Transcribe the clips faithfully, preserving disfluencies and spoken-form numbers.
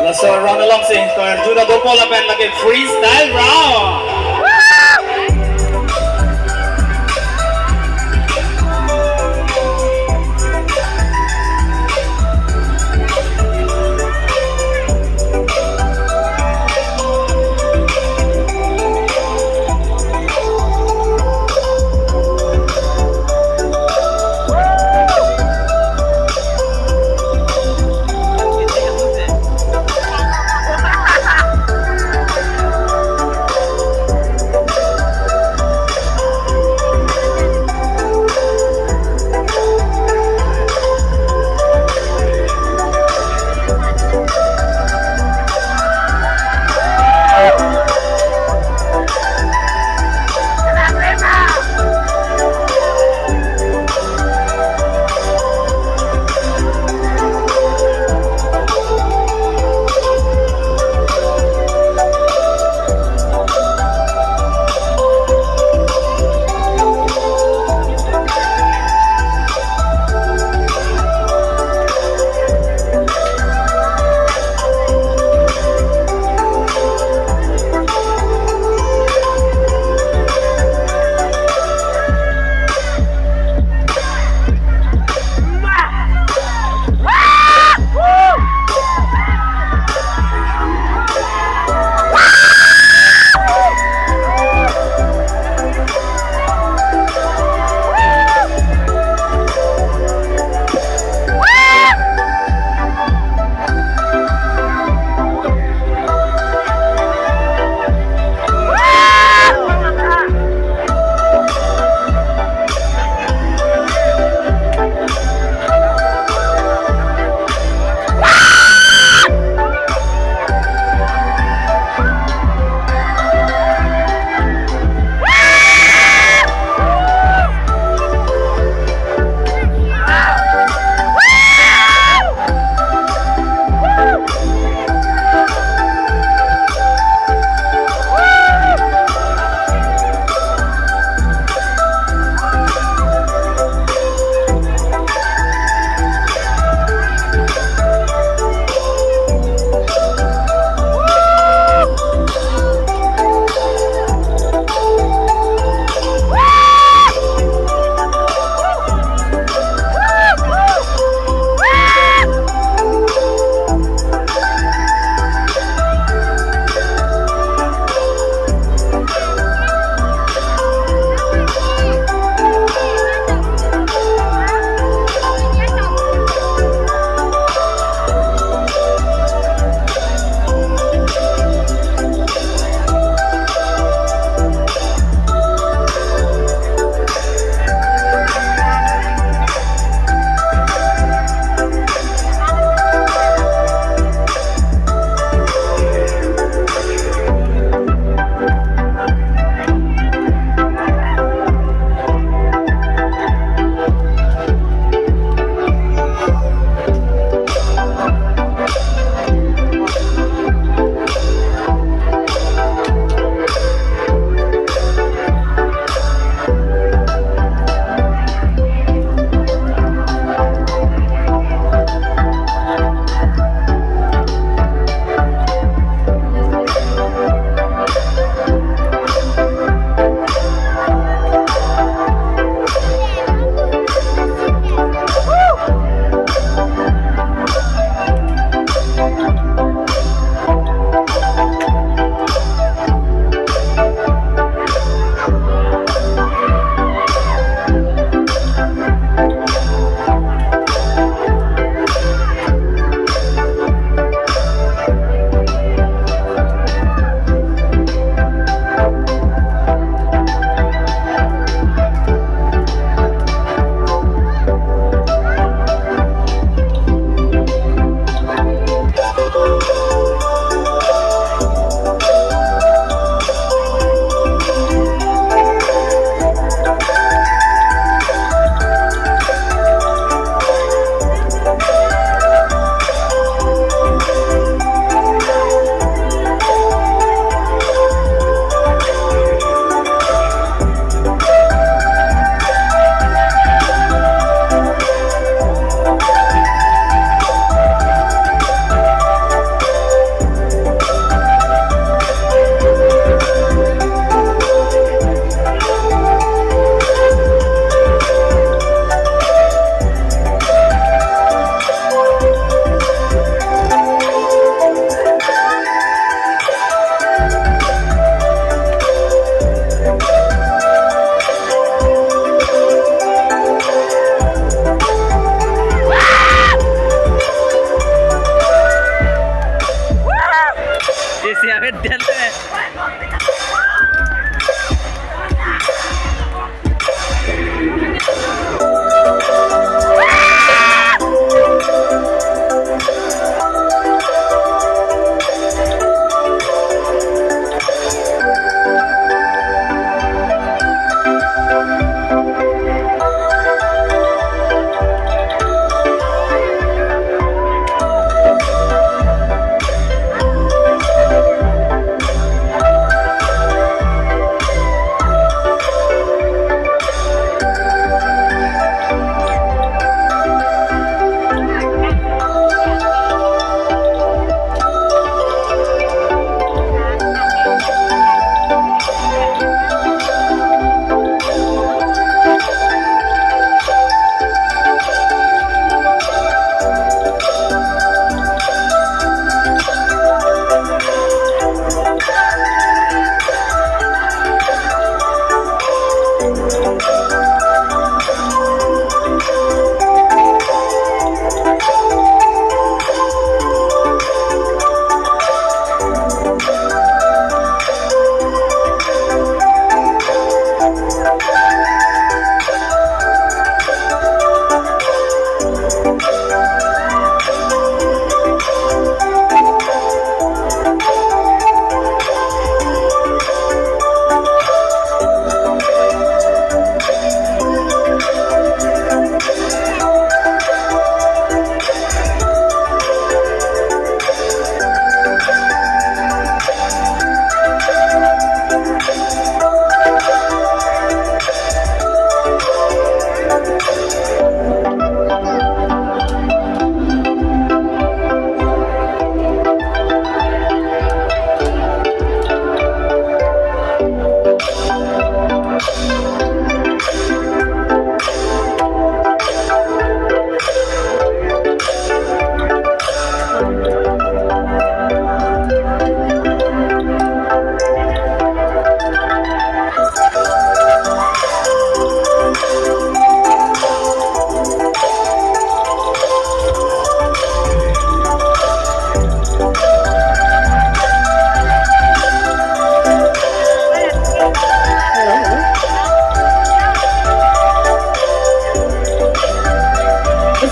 Laso round alongsi ko-arju ta dopo lapen lake freestyle round.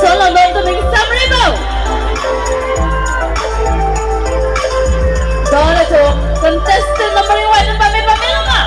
Solo nonton ning samri bo. Don atum, contestant number one, pame pame lo ma.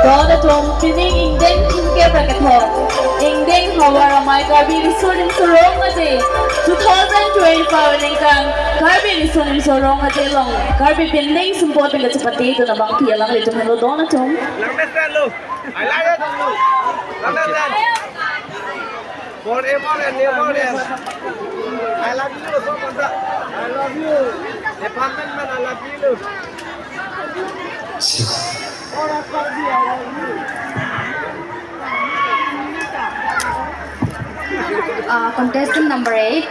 Don atum, pining ingdeng thomkep ra kethom, ingdeng havar amei Karbi Riso Nimso Rong Aje, two thousand twenty-five aningkan Karbi Riso Nimso Rong Aje along Karbi Pindeng Sumpot pen kachepate dun abangpi alanglitum henlo don atum. Langmesen lo. I love you. Langmesen. Forever and ever and I love you so much. I love you. Department man, I love you. Uh, contestant number eight.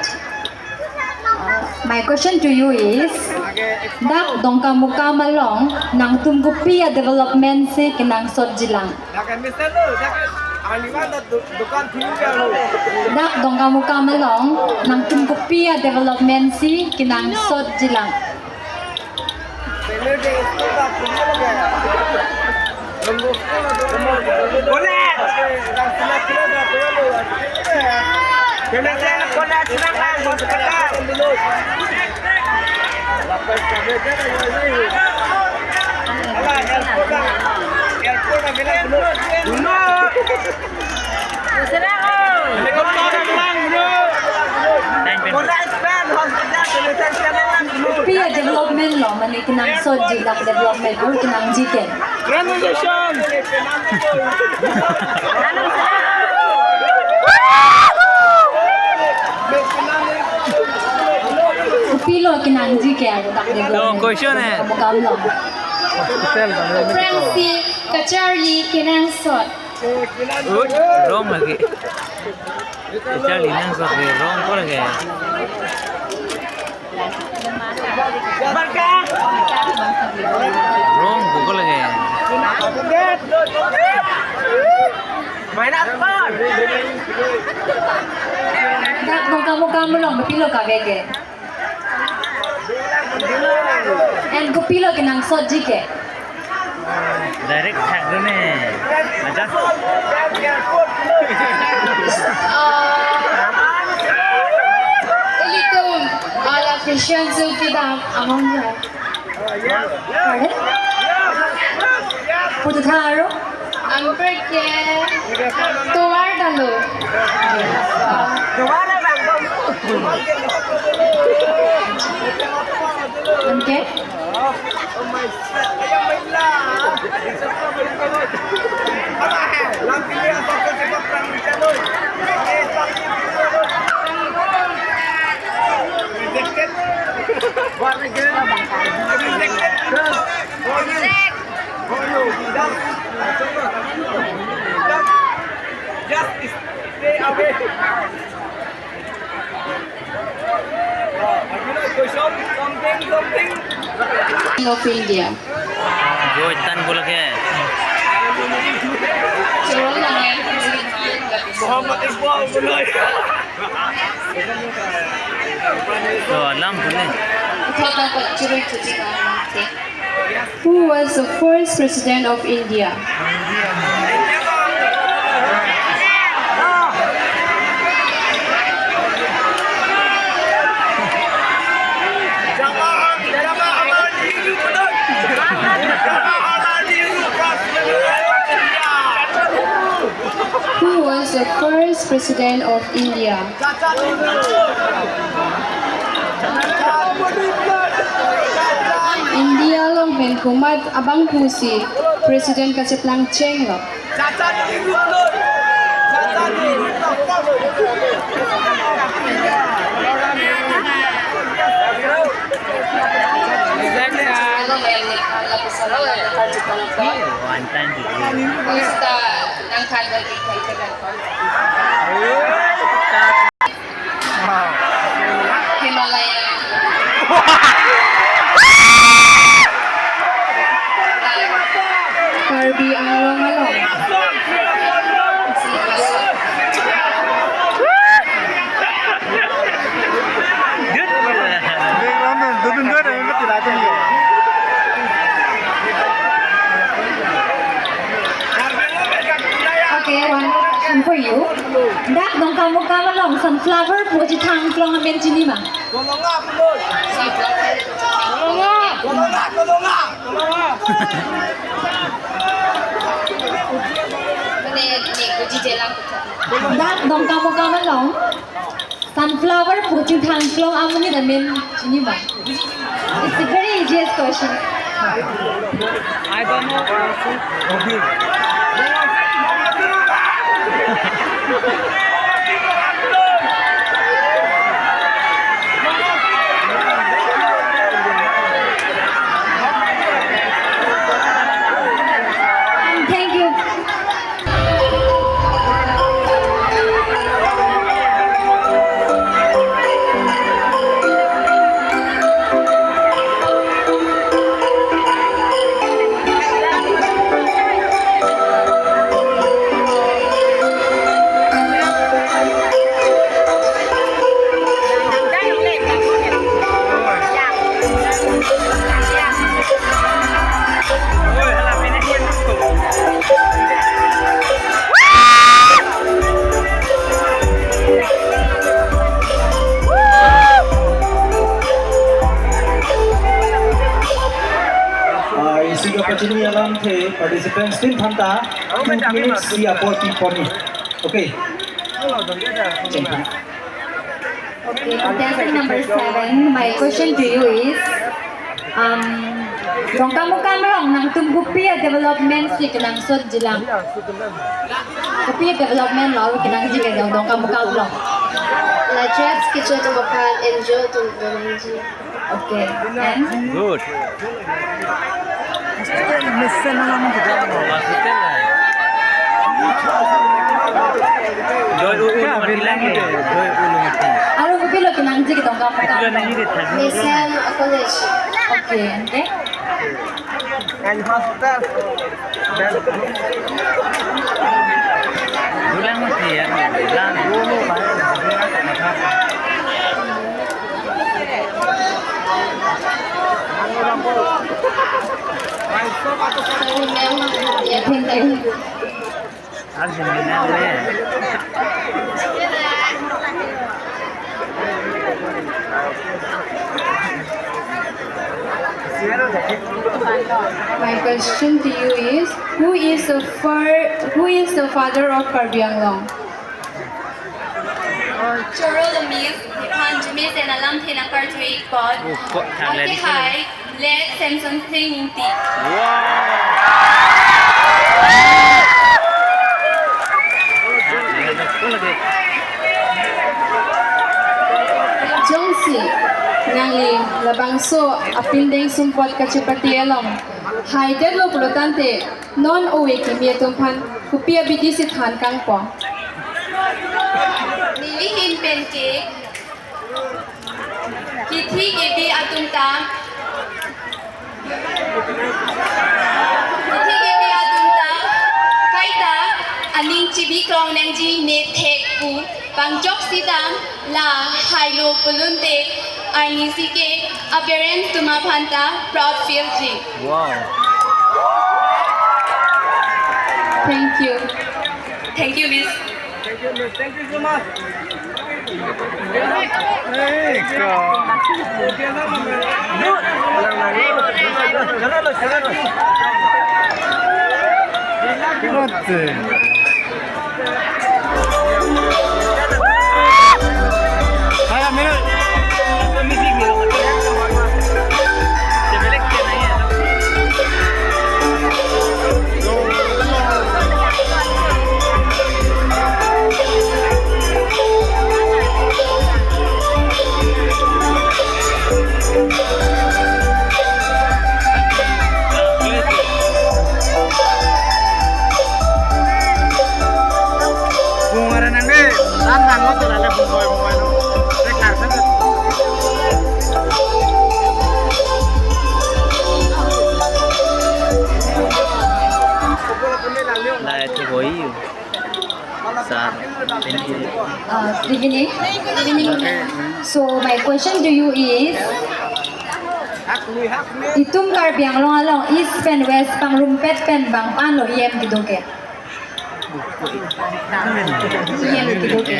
Uh, my question to you is, dak Dongkamukam along nangtum kopi a-development si kenangsotjilang? Dak Dongkamukam along nangtum kopi a-development si kenangsotjilang? Kopi a-development lo mane kenangsotji, dak development ur kenangji ke? Transition. Kopilo kenangji ke dak development? Lo question eh. Kam lo. Aphrangsi kacharli kenangsot. Ut, wrong lagi. Kacharli nangsot ke wrong ko lagi. Wrong ko lagi. Minus one. Amulong kopilo kave ke? And kopilo kenangsotji ke? Direct thak dun ne. Aja. Uh, ilitum all officials kedam among ya. Pardon? Pututha aro? Amprek ke tovar dalo. Okay. Just stay away. Question, something, something. Of India. Joitan bola ke. Muhammad Iqbal bola. So, alam pune. Thotang ko churui chuti ka. Who was the first president of India? Who was the first president of India? India along pen komat abangphusi president kacheplang chenglo? Himalaya. Karbi Anglong along. Okay, one question for you. Dak Dongkamukam along sunflower pu chethang klong amen chini ma? Kolonga, kolonga. Kolonga. Kolonga, kolonga. Mane, ne, buji jelang. Dak Dongkamukam along sunflower pu chethang klong amonit amen chini ma? It's the very easiest question. I don't know. Thank you. Ah, isi kapachini alamthe participants tin thanta two minutes si apor pi pon. Okay. Thank you. Okay, contestant number seven, my question to you is, um, Dongkamukam along nangtum kopi a-development si kenangsotji lang? Kopi a-development lo kenangji ke Dong, Dongkamukam along? La drugs kecho atum aphan N G O atum donangji. Okay, and? Good. Hospital mesen alam kita. Hospital. Joy ulu mati lagi. Joy ulu mati. Aro kopilo kenangji ke Dongkamukam? Kopilo nangji ke tadi. Mesen a-college. Okay, okay. And hospital. Dulang mati ya, dulang. Thank you. My question to you is, who is the fir-, who is the father of Karbi Anglong? Choro Lamis, nephan jume sen alamthe nangkarju-ik apot. Oh, kok thang le di. Ante hai, Late Samson Sing Ingti. Wow. Jongsi nangli labangso apindeng sumpot kachepate along haidetlo pulo tangte, non ove kimi atum aphan kopi abidi si than kangpo? Neli ahin pen ke, kithi kebi atum ta, kithi kebi atum ta kaita aning chebi klong nangji ne thek pu, bang jok sitang la hailo pulunte, arnisi ke a-parents atum aphan ta proud feel ji. Wow. Thank you. Thank you, Miss. Thank you, Miss. Thank you so much. Hey, God. What the? Bung ara nang de, dan dan lo sila le bung boy, bung boy lo. Te klar sa. Lai the boy. Sir, thank you. Uh, good evening. Good evening. So my question to you is, itum Karbi Anglong along East pen West pangrumpet pen bang ko-an lo E M kedo ke? E M kedo ke.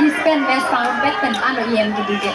East pen West pangrumpet pen ko-an lo E M kedo ke?